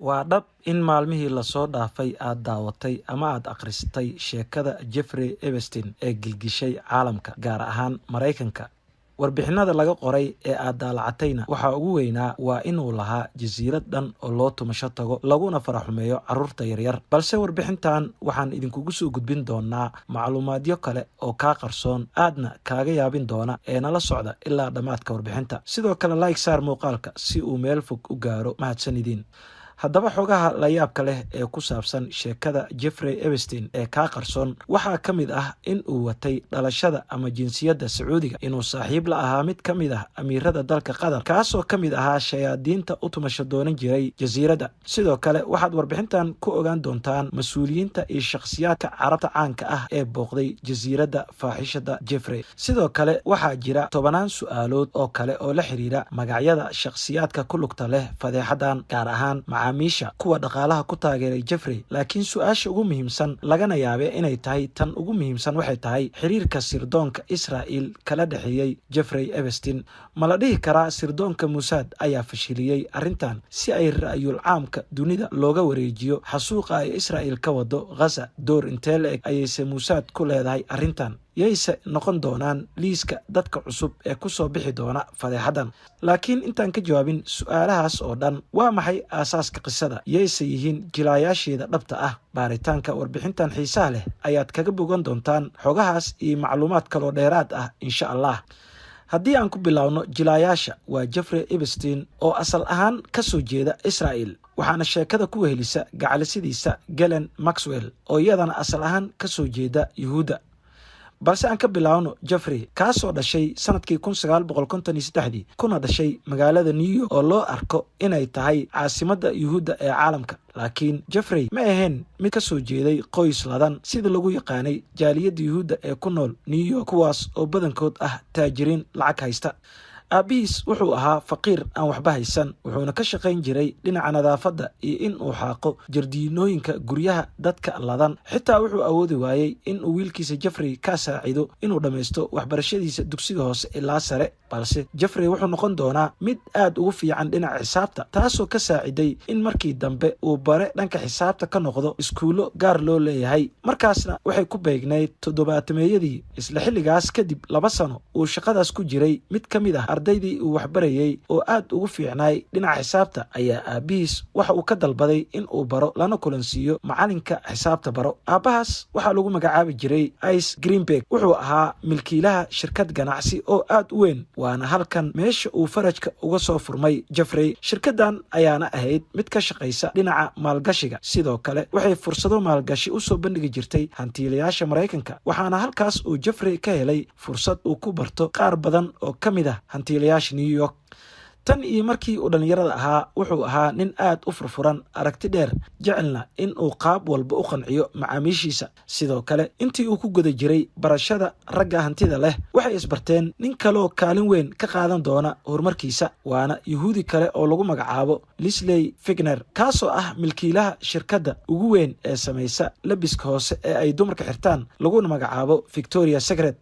Waa dhab in maalmihii la soo dhaafay aad daawatay ama aad akhristay sheekada Jeffrey Epstein ee gilgishay caalamka, gaar ahaan Maraykanka. Warbixinada laga qoray ee aad daalacatayna waxaa ugu weynaa waa inuu lahaa jasiirad dhan oo loo tumasho tago, laguna faraxumeeyo carruurta yaryar. Balse warbixintan waxaan idinkugu soo gudbin doonaa macluumaadyo kale oo kaa qarsoon, aadna kaaga yaabin doona, ee nala socda ilaa dhammaadka warbixinta. Sidoo kale like saar muuqaalka si uu meel fog u gaaro. Mahadsanidin. Haddaba, xogaha layaabka leh ee ku saabsan sheekada Jeffrey Epstein ee kaa qarsoon waxaa ka mid ah in uu watay dhalashada ama jinsiyadda Sacuudiga, inuu saaxiib la ahaa mid ka mid ah amiirada dalka Qatar, kaasoo ka mid ahaa shayaadiinta u tumasho doonan jiray jasiiradda. Sidoo kale waxaad warbixintan ku ogaan doontaan mas-uuliyiinta iyo shakhsiyaadka Carabta caanka ah ee booqday jasiiradda faaxishada Jeffrey. Sidoo kale waxaa jira tobanaan su-aalood oo kale oo la xiriira magacyada shakhsiyaadka ku lugta leh fadeexadan, gaar ahaan macaamiisha, kuwa dhaqaalaha ku taageeray Jeffrey. Laakiin su-aasha ugu muhiimsan, lagana yaabe inay tahay tan ugu muhiimsan, waxay tahay xiriirka sirdoonka Israa'il kala dhexeeyey Jeffrey Epstein. Ma la dhihi karaa sirdoonka Mossad ayaa fashiliyey arrintan si ay ra'yul caamka dunida looga wareejiyo xasuuqa ay Israa'il ka wado Ghaza? Door intee la eg ayayse Mossad ku leedahay arrintan? Yayse noqon doonaan liiska dadka cusub ee kusoo bixi doona fadeexaddan? Laakiin intaan ka jawaabin su-aalahaas oo dhan, waa maxay aasaaska qisada? Yayse yihiin jilaayaasheeda dhabta ah? Baaritaanka warbixintan xiisaha leh ayaad kaga bogan doontaan xogahaas iyo macluumaad kaloo dheeraad ah, insha Allah. Haddii aan ku biloawno jilaayaasha, waa Jeffrey Epstein oo asal ahaan ka soo jeeda Israa'el, waxaana sheekada ku wehelisa gacalisadiisa Ghislaine Maxwell oo iyadana asal ahaan ka soo jeeda Yuhuudda. Balse aan ka bilaawno Jeffrey, kaasoo dhashay sanadkii 1953-dii, kuna dhashay magaalada New York oo loo arko inay tahay caasimadda Yuhuudda ee caalamka. Laakiin Jeffrey ma ahayn mid ka soo jeeday qoys ladan sida lagu yaqaanay jaaliyadda Yuhuudda ee ku nool New York, kuwaas oo badankood ah taajiriin lacag haysta. Aabbihiis wuxuu ahaa faqiir aan waxba haysan, wuxuuna ka shaqayn jiray dhinaca nadaafadda iyo in uu xaaqo jardiinooyinka guryaha dadka ladan. Xitaa wuxuu awoodi waayey in uu wiilkiisa Jeffrey ka saacido inuu dhammaysto waxbarashadiisa dugsiga hoose ilaa sare. Balse Jeffrey wuxuu noqon doonaa mid aad ugu fiican dhinaca xisaabta, taasoo ka saaciday in markii dambe uu bare dhanka xisaabta ka noqdo iskuullo gaar loo leeyahay. Markaasna waxay ku beegnayd toddobaatameeyadii. Isla xilligaas kadib 2 sano uu shaqadaas ku jiray, mid ka mid ah ardaydii uu waxbarayey oo aad ugu fiicnaay dhinaca xisaabta ayaa aabbihiis waxa uu ka dalbaday in uu baro lana kulansiiyo macalinka xisaabta baro. Aabbahaas waxaa lagu magacaabi jiray Ice Greenberg. Wuxuu ahaa milkiilaha shirkad ganacsi oo aad u weyn, waana halkan meesha uu farajka uga soo furmay Jeffrey. Shirkaddan ayaana ahayd mid ka shaqaysa dhinaca maalgashiga. Sidoo kale waxay fursado maalgashi usoo bandhigi jirtay hantiilayaasha Maraykanka, waxaana halkaas uu Jeffrey ka helay fursad uu ku barto qaar badan oo ka mid ah hantiilayaasha New York. Tan iyo markii uu dhallinyarada ahaa, wuxuu ahaa nin aad u furfuran, aragti dheer, jecelna in uu qaab walba u qanciyo macaamiishiisa. Sidoo kale intii uu ku guda jiray barashada ragga hantida leh, waxay isbarteen nin kaleoo kaalin weyn ka qaadan doona horumarkiisa, waana Yuhuudi kale oo lagu magacaabo Leslie Figner, kaasoo ah milkiilaha shirkadda ugu weyn ee samaysa labiska hoose ee ay dumarka xirtaan, laguna magacaabo Victoria Secret.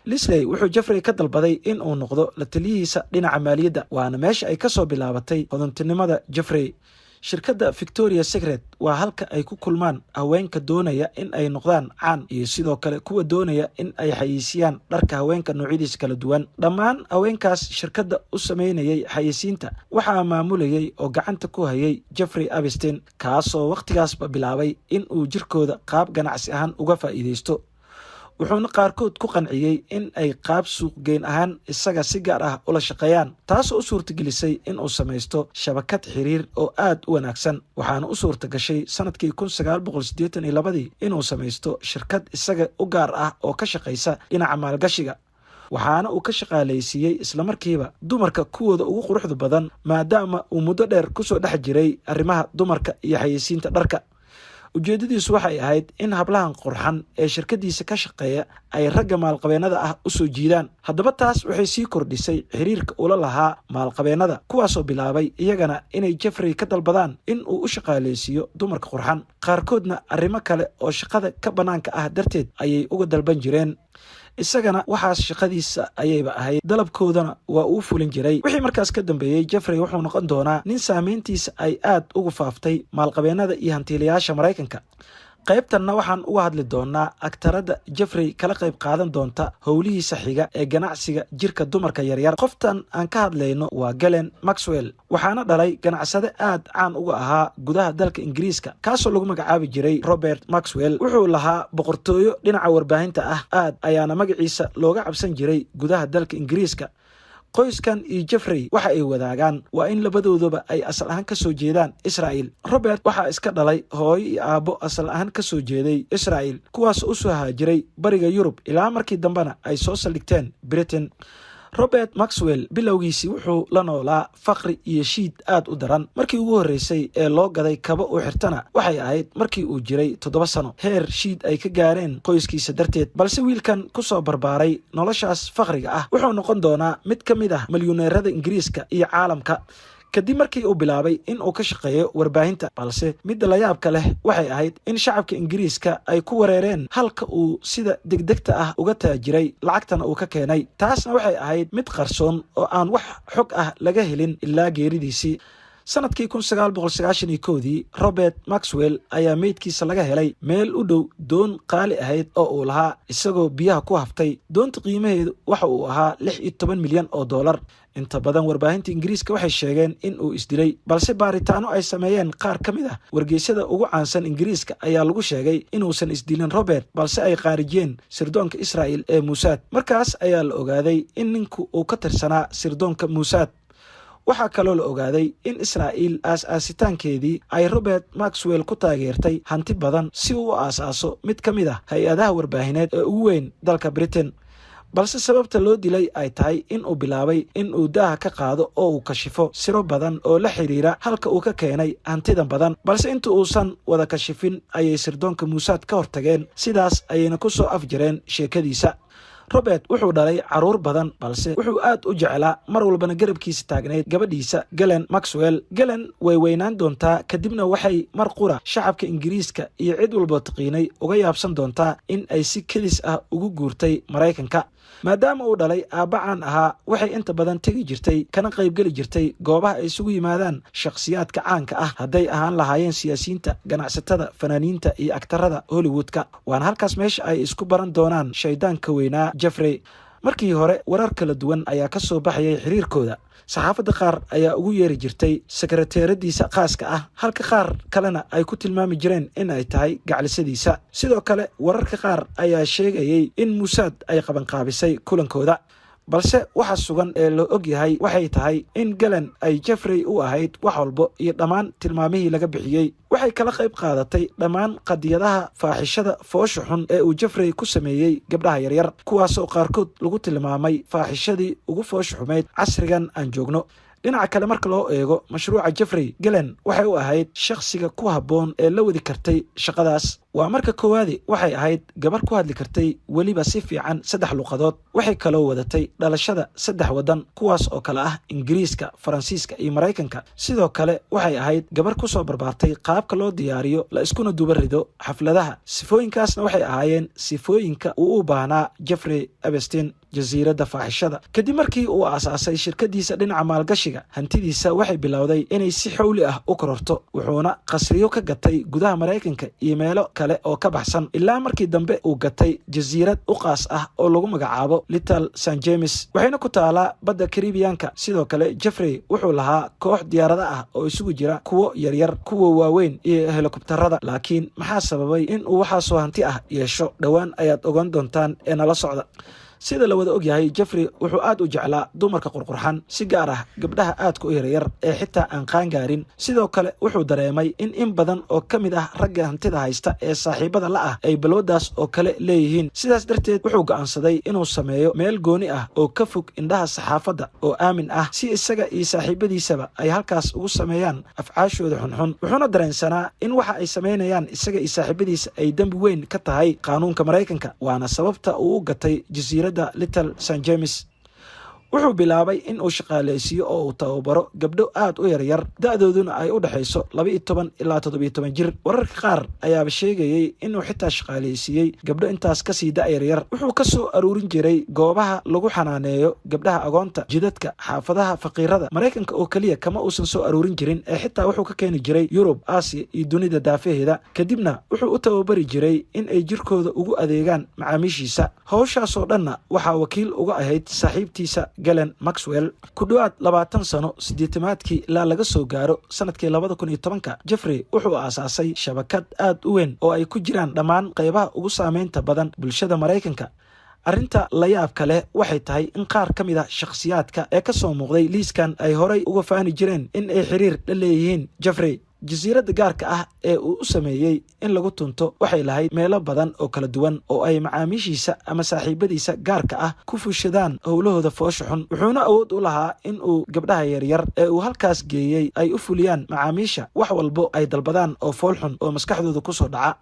Leslie wuxuu Jeffrey ka dalbaday in uu noqdo la taliyihiisa dhinaca maaliyadda, waana meesha ay kasoo bilaabatay hodantinimada Jeffrey. Shirkadda Victoria Secret waa halka ay ku kulmaan haweenka doonaya in ay noqdaan caan iyo sidoo kale kuwa doonaya in ay xayeysiiyaan dharka haweenka noocyadiisa kala duwan. Dhammaan haweenkaas shirkadda u sameynayay xayeysiinta waxaa maamulayay oo gacanta ku hayay Jeffrey Epstein, kaasoo wakhtigaasba bilaabay in uu jirkooda qaab ganacsi ahaan uga faa'iideysto. Wuxuuna qaarkood ku qanciyey in ay qaab suuqgeyn ahaan isaga si gaar ah ula shaqeeyaan, taasoo u suurtagelisay in uu samaysto shabakad xiriir oo aad u wanaagsan. Waxaana u suurta gashay sanadkii 1982-dii inuu samaysto shirkad isaga u gaar ah oo ka shaqaysa dhinaca maalgashiga, waxaana uu ka shaqaalaysiiyey islamarkiiba dumarka kuwooda ugu quruxda badan, maadaama uu muddo dheer kusoo dhex jiray arrimaha dumarka iyo xayeysiinta dharka. Ujeeddadiisu waxay ahayd in hablahan qurxan ee shirkadiisa ka shaqeeya ay ragga maalqabeennada ah u soo jiidaan. Haddaba, taas waxay sii kordhisay xiriirka ula lahaa maalqabeennada, kuwaasoo bilaabay iyagana inay Jeffrey ka dalbadaan in uu u shaqaaleysiiyo dumarka qurxan. Qaarkoodna arrimo kale oo shaqada ka bannaanka ah darteed ayay uga dalban jireen. Isagana waxaas shaqadiisa ayayba ahayd, dalabkoodana waa uu fulin jiray. Wixii markaas ka dambeeyey, Jeffrey wuxuu noqon doonaa nin saameyntiisa ay aad ugu faaftay maalqabeennada iyo hantiilayaasha Maraykanka. Qaybtanna waxaan uga hadli doonaa aktaradda Jeffrey kala qayb qaadan doonta howlihiisa xiga ee ganacsiga jirka dumarka yaryar. Qoftan aan ka hadlayno waa Ghislaine Maxwell, waxaana dhalay ganacsade aad caan uga ahaa gudaha dalka Ingiriiska, kaasoo lagu magacaabi jiray Robert Maxwell. Wuxuu lahaa boqortooyo dhinaca warbaahinta ah, aad ayaana magaciisa looga cabsan jiray gudaha dalka Ingiriiska. Qoyskan iyo Jeffrey waxa ay wadaagaan waa in labadooduba ay asal ahaan ka soo jeedaan Israa'il. Robert waxaa iska dhalay hooyo iyo aabbo asal ahaan ka soo jeeday Israa'il, kuwaas u soo haajiray bariga Yurub ilaa markii dambena ay soo saldhigteen Britain. Robert Maxwell bilowgiisii wuxuu la noolaa faqri iyo shiid aad u daran. Markii ugu horreysay ee loo gaday kabo uu xirtana waxay ahayd markii uu jiray 7 sano, heer shiid ay ka gaareen qoyskiisa darteed. Balse wiilkan ku soo barbaaray noloshaas faqriga ah wuxuu noqon doonaa mid ka mid ah milyuneerada Ingiriiska iyo caalamka, kadib markii uu bilaabay in uu ka shaqeeyo warbaahinta. Balse midda layaabka leh waxay ahayd in shacabka Ingiriiska ay ku wareereen halka uu sida degdegta ah uga taajiray, lacagtana uu ka keenay. Taasna waxay ahayd mid qarsoon oo aan wax xog ah laga helin ilaa geeridiisii. Sanadkii 1991-dii, Robert Maxwell ayaa meydkiisa laga helay meel u dhow doon qaali ahayd oo uu lahaa, isagoo biyaha ku haftay. Doonta qiimaheedu waxa uu ahaa 16 milyan oo dollar. Inta badan warbaahinta Ingiriiska waxay sheegeen in uu isdilay, balse baaritaano ay sameeyeen qaar ka mid ah wargeysyada ugu caansan Ingiriiska ayaa lagu sheegay inuusan isdilin Robert, balse ay khaarijiyeen sirdoonka Israa'il ee Muusaad. Markaas ayaa la ogaaday in ninku uu ka tirsanaa sirdoonka Muusaad. Waxaa kaloo la ogaaday in Israa'iil aas-aasitaankeedii ay Robert Maxwell ku taageertay hanti badan si uu u aas-aaso mid ka mid ah hay-adaha warbaahineed ee ugu weyn dalka Britain, balse sababta loo dilay ay tahay in uu bilaabay in uu daaha ka qaado oo uu kashifo siro badan oo la xiriira halka uu ka keenay hantidan badan. Balse inta uusan wada kashifin ayay sirdoonka Muusaad ka hortageen, sidaas ayayna ku soo afjareen sheekadiisa. Robert wuxuu dhalay caruur badan, balse wuxuu aad u jeclaa, mar walbana garabkiisa taagnayd gabadhiisa Ghislaine Maxwell. Ghislaine way weynaan doontaa, kadibna waxay mar qura shacabka Ingiriiska iyo cid walboo taqiinay uga yaabsan doontaa in ay si kedis ah ugu guurtay Maraykanka. Maadaama uu dhalay aabba caan ahaa, waxay inta badan tegi jirtay kana qaybgeli jirtay goobaha ay isugu yimaadaan shakhsiyaadka caanka ah, hadday ahaan lahaayeen siyaasiyiinta, ganacsatada, fanaaniinta iyo aktarada Hollywoodka. Waana halkaas meesha ay isku baran doonaan shaydaanka weynaa Jeffrey. Markii hore warar kala duwan ayaa ka soo baxayay xiriirkooda. Saxaafadda qaar ayaa ugu yeeri jirtay sekreteeradiisa khaaska ah, halka qaar kalena ay ku tilmaami jireen in ay tahay gaclisadiisa. Sidoo kale wararka qaar ayaa sheegayay in Muusaad ay qabanqaabisay kulankooda. Balse waxa sugan ee la og yahay waxay tahay in Ghislaine ay Jeffrey u ahayd wax walbo iyo dhammaan tilmaamihii laga bixiyey. Waxay kala qayb qaadatay dhammaan qadiyadaha faaxishada foosha xun ee uu Jeffrey ku sameeyey gabdhaha yaryar, kuwaasoo qaarkood lagu tilmaamay faaxishadii ugu foosha xumayd casrigan aan joogno. Dhinaca kale marka loo eego mashruuca Jeffrey, Ghislaine waxay u ahayd shakhsiga ku habboon ee la wadi kartay shaqadaas. Waa marka koowaadi, waxay ahayd gabar ku hadli kartay weliba si fiican saddex luqadood. Waxay kaloo wadatay dhalashada saddex waddan, kuwaas oo kale ah Ingiriiska, Faransiiska iyo Maraykanka. Sidoo kale waxay ahayd gabar ku soo barbaartay qaabka loo diyaariyo la iskuna duba rido xafladaha. Sifooyinkaasna waxay ahaayeen sifooyinka uu u baahnaa Jeffrey Epstein jasiiradda faaxishada. Kadib markii uu aasaasay shirkadiisa dhinaca maalgashiga, hantidiisa waxay bilowday inay si xowli ah u kororto, wuxuuna qasriyo ka gatay gudaha Maraykanka iyo meelo kale oo ka baxsan, ilaa markii dambe uu gatay jasiirad u qaas ah oo lagu magacaabo Little St James, waxayna ku taalaa badda Karibiyanka. Sidoo kale Jeffrey wuxuu lahaa koox diyaarada ah oo isugu jira kuwo yaryar, kuwa waaweyn iyo helikobtarada. Laakiin maxaa sababay in uu waxaasoo hanti ah yeesho? Dhowaan ayaad ogaan doontaan ee nala socda. Sida la wada ogyahay, Jeffrey wuxuu aad u jeclaa dumarka qurqurxan, si gaar ah gabdhaha aadka u yaryar ee xitaa aan qaangaarin. Sidoo kale wuxuu dareemay in in badan oo ka mid ah ragga hantida haysta ee saaxiibada la ah ay balwaddaas oo kale leeyihiin. Sidaas darteed wuxuu go'aansaday inuu sameeyo meel gooni ah oo ka fog indhaha saxaafadda oo aamin ah, si isaga iyo saaxiibadiisaba ay halkaas ugu sameeyaan afcaashooda xunxun. Wuxuuna dareensanaa in waxa ay samaynayaan isaga iyo saaxiibadiisa ay dembi weyn ka tahay qaanuunka Maraykanka, waana sababta uu u gatay jasiiradda Little St James. Wuxuu bilaabay in uu shaqaaleysiiyo oo uu tababaro gabdho aad u yaryar, da'dooduna ay u dhexayso 12 ilaa 17 jir. Wararka qaar ayaaba sheegayey inuu xitaa shaqaaleysiiyey gabdho intaas kasii da' yaryar. Wuxuu ka soo aruurin jiray goobaha lagu xanaaneeyo gabdhaha agoonta, jidadka, xaafadaha faqiirada. Maraykanka oo keliya kama uusan soo aruurin jirin ee xitaa wuxuu ka keeni jiray Yurub, Aasiya iyo dunida daafaheeda. Kadibna wuxuu u tababari jiray in ay jirkooda ugu adeegaan macaamiishiisa. Howshaasoo dhanna waxaa wakiil uga ahayd saaxiibtiisa Ghislaine Maxwell. Ku dhowaad 20 sano, 80-aadkii ilaa laga soo gaaro sanadkii 2010-ka, Jeffrey wuxuu aasaasay shabakad aad u weyn oo ay ku jiraan dhammaan qeybaha ugu saameynta badan bulshada Maraykanka. Arrinta layaabka leh waxay tahay in qaar ka mid a shakhsiyaadka ee ka soo muuqday liiskan ay horay uga faani jireen in ay xiriir la leeyihiin Jeffrey. Jasiiradda gaarka ah ee uu u sameeyey in lagu tunto waxay lahayd meelo badan oo kala duwan oo ay macaamiishiisa ama saaxiibadiisa gaarka ah ku fushadaan howlahooda foosha xun. Wuxuuna awood u lahaa in uu gabdhaha yaryar ee uu halkaas geeyey ay u fuliyaan macaamiisha wax walbo ay dalbadaan oo fool xun oo maskaxdooda kusoo dhaca.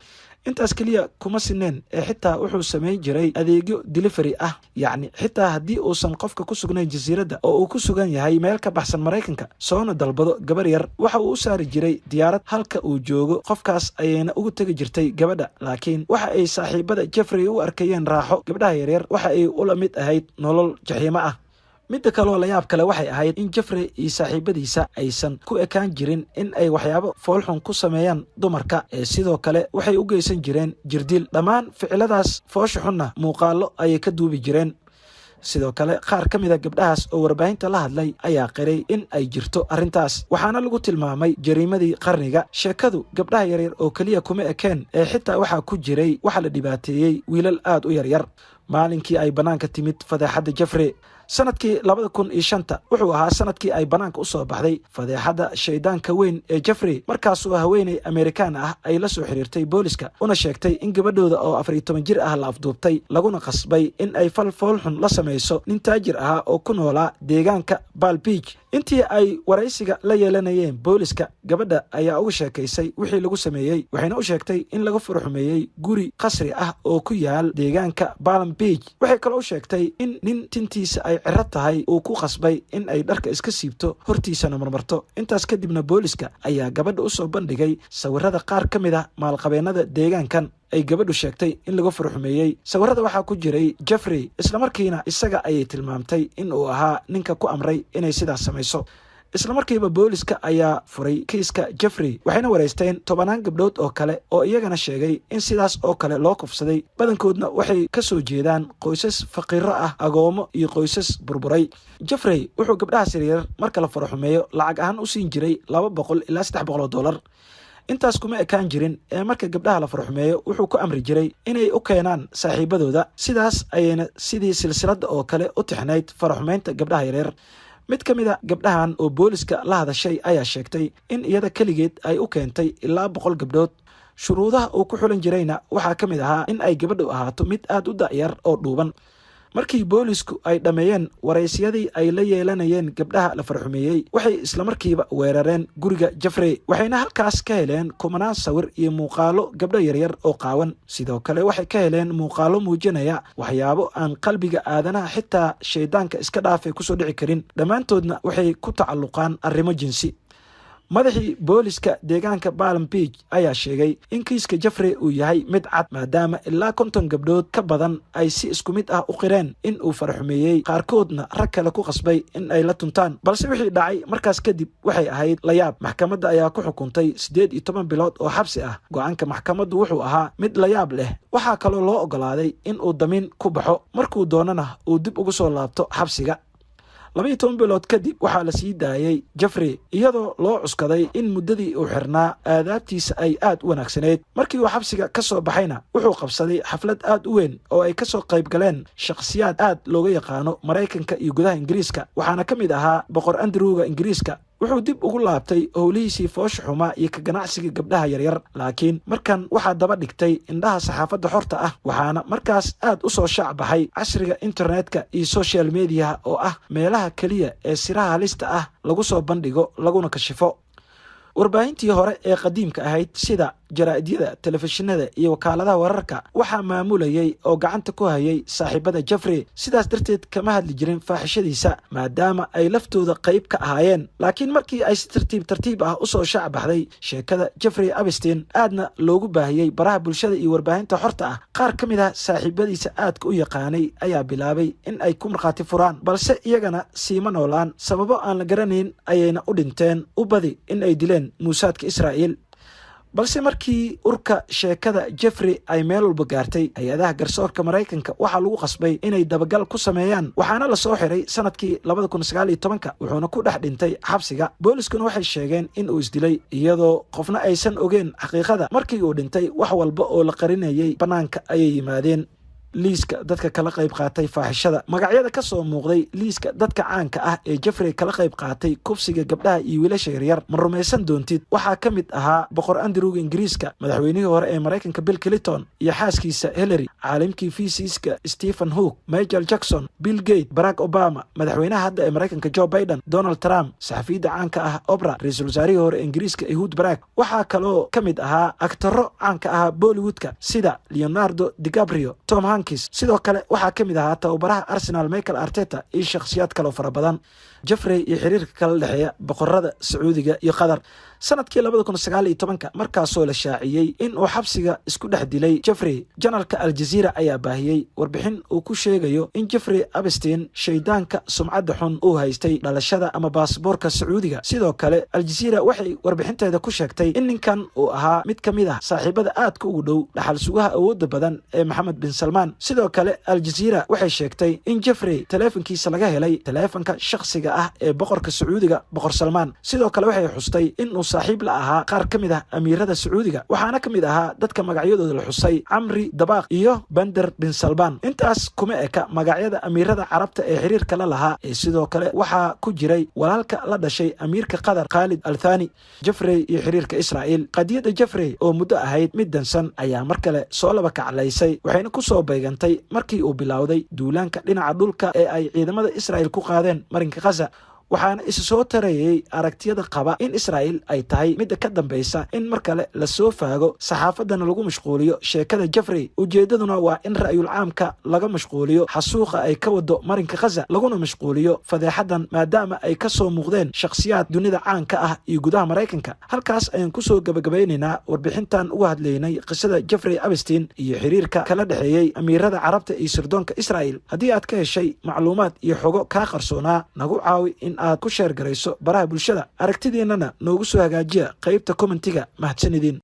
Intaas keliya kuma sineen ee xitaa wuxuu samayn jiray adeegyo delivery ah, yacni xitaa haddii uusan qofka ku sugnayn jasiiradda oo uu ku sugan yahay meel ka baxsan Maraykanka, soona dalbado gabar yar, waxa uu u saari jiray diyaarad halka uu joogo, qofkaas ayayna ugu tegi jirtay gabadha. Laakiin waxa ay saaxiibada Jeffrey u arkayeen raaxo gabdhaha yaryar waxa ay ula mid ahayd nolol jaxiimo ah. Midda kaloo layaab kale waxay ahayd in Jeffrey iyo saaxiibadiisa aysan ku ekaan jirin in ay waxyaabo foolxun ku sameeyaan dumarka, ee sidoo kale waxay u geysan jireen jirdil. Dhammaan ficiladaas foosha xunna muuqaallo ayay ka duubi jireen. Sidoo kale, qaar ka mida gabdhahaas oo warbaahinta la hadlay ayaa qiray in ay jirto arrintaas, waxaana lagu tilmaamay jariimadii qarniga. Sheekadu gabdhaha yaryar oo keliya kuma ekeen ee xitaa waxaa ku jiray waxa la dhibaateeyey wiilal aad u yaryar. Maalinkii ay bannaanka timid fadeexadda Jeffrey, sanadkii 2005-ta, wuxuu ahaa sanadkii ay bannaanka u soo baxday fadeexadda shaydaanka weyn ee Jeffrey, markaasoo haweeney Amerikaan ah ay la soo xiriirtay booliska, una sheegtay in gabadhooda oo 14 jir ah la afduubtay, laguna qasbay in ay fal foolxun la samayso nin taajir ahaa oo ku noolaa deegaanka Palm Beach. Intii ay waraysiga la yeelanayeen booliska, gabadha ayaa uga sheekaysay wixii lagu sameeyey, waxayna u sheegtay in laga furxumeeyey guri qasri ah oo ku yaal deegaanka Palm Beach. Waxay kaloo u sheegtay in nin tintiisa ay ciro tahay uu ku qasbay in ay dharka iska siibto, hortiisana marmarto. Intaas kadibna booliska ayaa gabadha usoo bandhigay sawirada qaar ka mid ah maalqabeennada deegaankan ay gabadhu sheegtay in laga furxumeeyey. Sawirada waxaa ku jiray Jeffrey, islamarkiina isaga ayay tilmaamtay in uu ahaa ninka ku amray inay sidaas samayso. Islamarkiiba booliska ayaa furay kiiska Jeffrey, waxayna wareysteen tobanaan gabdhood oo kale oo iyagana sheegay in sidaas oo kale loo kufsaday. Badankoodna waxay ka soo jeedaan qoysas faqiiro ah, agoomo iyo qoysas burburay. Jeffrey wuxuu gabdhahaas yaryar marka la faraxumeeyo lacag ahaan u siin jiray 200 ilaa $300. Intaas kuma ekaan jirin ee marka gabdhaha la farxumeeyo wuxuu ku amri jiray inay u keenaan saaxiibadooda. Sidaas ayayna sidii silsiladda oo kale u tixnayd faraxumeynta gabdhaha yaryar. Mid ka mid a gabdhahan oo booliska la hadashay ayaa sheegtay in iyada keligeed ay u keentay ilaa 100 gabdhood. Shuruudaha uu ku xulan jirayna waxaa ka mid ahaa in ay gabadhu ahaato mid aad u da'yar oo dhuuban. Markii boolisku ay dhammeeyeen waraysyadii ay la yeelanayeen gabdhaha la farxumeeyey, waxay islamarkiiba weerareen guriga Jeffrey, waxayna halkaas ka heleen kumanaan sawir iyo muuqaalo gabdho yaryar oo qaawan. Sidoo kale waxay ka heleen muuqaalo muujinaya waxyaabo aan qalbiga aadanaha, xitaa shaydaanka iska dhaafay, kusoo dhici karin. Dhammaantoodna waxay ku tacalluqaan arrimo jinsi. Madaxii booliska deegaanka Palm Beach ayaa sheegay in kiiska Jeffrey uu yahay mid cad, maadaama ilaa 50 gabdhood ka badan ay si isku mid ah u qireen in uu faraxumeeyey, qaarkoodna rag kale ku qasbay in ay la tuntaan. Balse wixii dhacay markaas kadib waxay ahayd layaab. Maxkamadda ayaa ku xukuntay 18 bilood oo xabsi ah. Go'aanka maxkamaddu wuxuu ahaa mid layaab leh. Waxaa kaloo loo ogolaaday in uu damiin ku baxo, markuu doonana uu dib ugu soo laabto xabsiga. 12 bilood kadib waxaa la sii daayey Jeffrey, iyadoo loo cuskaday in muddadii uu xirnaa aadaabtiisa ay aad u wanaagsanayd. Markii uu xabsiga ka soo baxayna wuxuu qabsaday xaflad aad u weyn oo ay ka soo qayb galeen shakhsiyaad aad looga yaqaano Maraykanka iyo gudaha Ingiriiska, waxaana ka mid ahaa Boqor Andrewga Ingiriiska. Wuxuu dib ugu laabtay howlihiisii foosha xumaa iyo ka ganacsiga gabdhaha yaryar, laakiin markan waxaa daba dhigtay indhaha saxaafadda xorta ah. Waxaana markaas aad u soo shaac baxay casriga internetka iyo social mediaha, oo ah meelaha keliya ee siraha halista ah lagu soo bandhigo laguna kashifo. Warbaahintii hore ee qadiimka ahayd sida Jaraa'idiyada, telefishinada iyo wakaaladaha wararka waxaa maamulayay oo gacanta ku hayay saaxiibada Jeffrey. Sidaas darteed kama hadli jirin faaxishadiisa, maadaama ay laftooda qayb ka ahaayeen. Laakiin markii ay si tartiib tartiib ah usoo shaac baxday sheekada Jeffrey Epstein, aadna loogu baahiyey baraha bulshada iyo warbaahinta xorta ah, qaar ka mid ah saaxiibadiisa aadka u yaqaanay ayaa bilaabay in ay ku markhaati furaan, balse iyagana siima noolaan. Sababo aan la garanayn ayayna u dhinteen, u badi in ay dileen Muusaadka Israa'iil. Balse markii urka sheekada Jeffrey ay meel walba gaartay, hay-adaha garsoorka Maraykanka waxaa lagu qasbay inay dabagal ku sameeyaan, waxaana lasoo xiray sanadkii 2019-ka, wuxuuna ku dhex dhintay xabsiga. Booliskuna waxay sheegeen in uu isdilay, iyadoo qofna aysan ogeyn xaqiiqada. Markii uu dhintay, wax walba oo la qarinayay bannaanka ayay yimaadeen. Liiska dadka kala qayb qaatay faaxishada. Magacyada ka soo muuqday liiska dadka caanka ah ee Jeffrey kala qayb qaatay kufsiga gabdhaha iyo wiilasha yaryar, ma rumaysan doontid, waxaa ka mid ahaa Boqor Andrewga Ingiriiska, madaxweynihii hore ee Maraykanka Bill Clinton iyo xaaskiisa Hillary, caalimkii fiisiiska Stephen Hawking, Michael Jackson, Bill Gates, Barack Obama, madaxweynaha hadda ee Maraykanka Joe Biden, Donald Trump, saxafiyadda caanka ah Oprah, ra-iisul wasaarihii hore Ingiriiska Ehud Barak. Waxaa kaloo ka mid ahaa aktaro caanka ahaa Bollywoodka sida Leonardo DiCaprio, Tom Hanks. Sidoo kale waxaa ka mid ahaa tababaraha Arsenal Mikel Arteta iyo shakhsiyaad kaloo fara badan. Jeffrey iyo xiriirka kala dhexeeya boqorada Sacuudiga iyo Qatar. Sanadkii 2019-ka, markaasoo la shaaciyey in uu xabsiga isku dhex dilay Jeffrey, janalka Aljaziira ayaa baahiyey warbixin uu ku sheegayo in Jeffrey Epstein, shaydaanka sumcadda xun, uu haystay dhalashada ama baasboorka Sacuudiga. Sidoo kale Aljaziira waxay warbixinteeda ku sheegtay in ninkan uu ahaa mid ka mid ah saaxiibada aadka ugu dhow dhaxal sugaha awoodda badan ee Maxamed bin Salmaan. Sidoo kale Aljaziira waxay sheegtay in Jeffrey taleefankiisa laga helay taleefanka shakhsiga ah ee boqorka Sacuudiga, Boqor Salmaan. Sidoo kale waxay xustay in uu saaxiib la ahaa qaar ka mid ah amiirada Sacuudiga, waxaana ka mid ahaa dadka magacyadooda la xusay Camri Dabaaq iyo Bender bin Salmaan. Intaas kuma eka magacyada amiirada Carabta ee xiriirka la lahaa, ee sidoo kale waxaa ku jiray walaalka la dhashay amiirka Qatar, Khaalid Al Thani. Jeffrey iyo xiriirka Israa'iil. Qadiyadda Jeffrey oo muddo ahayd mid dansan ayaa mar kale soo laba kaclaysay, waxayna ku soo beegantay markii uu bilowday duulaanka dhinaca dhulka ee ay ciidamada Israa'il ku qaadeen marinka Khaza, waxaana isu soo tarayay aragtiyada qaba in Israa'il ay tahay midda ka dambeysa in mar kale lasoo faago, saxaafaddana lagu mashquuliyo sheekada Jeffrey. Ujeeddaduna waa in ra'yul caamka laga mashquuliyo xasuuqa ay ka wado marinka Khaza, laguna mashquuliyo fadeexadan, maadaama ay ka soo muuqdeen shakhsiyaad dunida caanka ah iyo gudaha Maraykanka. Halkaas ayaan kusoo gabagabaynaynaa warbixintan uga hadlaynay qisada Jeffrey Epstein iyo xiriirka kala dhexeeyey amiirada Carabta iyo sirdoonka Israa'il. Haddii aad ka heshay macluumaad iyo xogo kaa qarsoonaa, nagu caawi in aad ku share garayso baraha bulshada, aragtidiinana noogu soo hagaajiya qaybta commentiga. Mahadsanidin.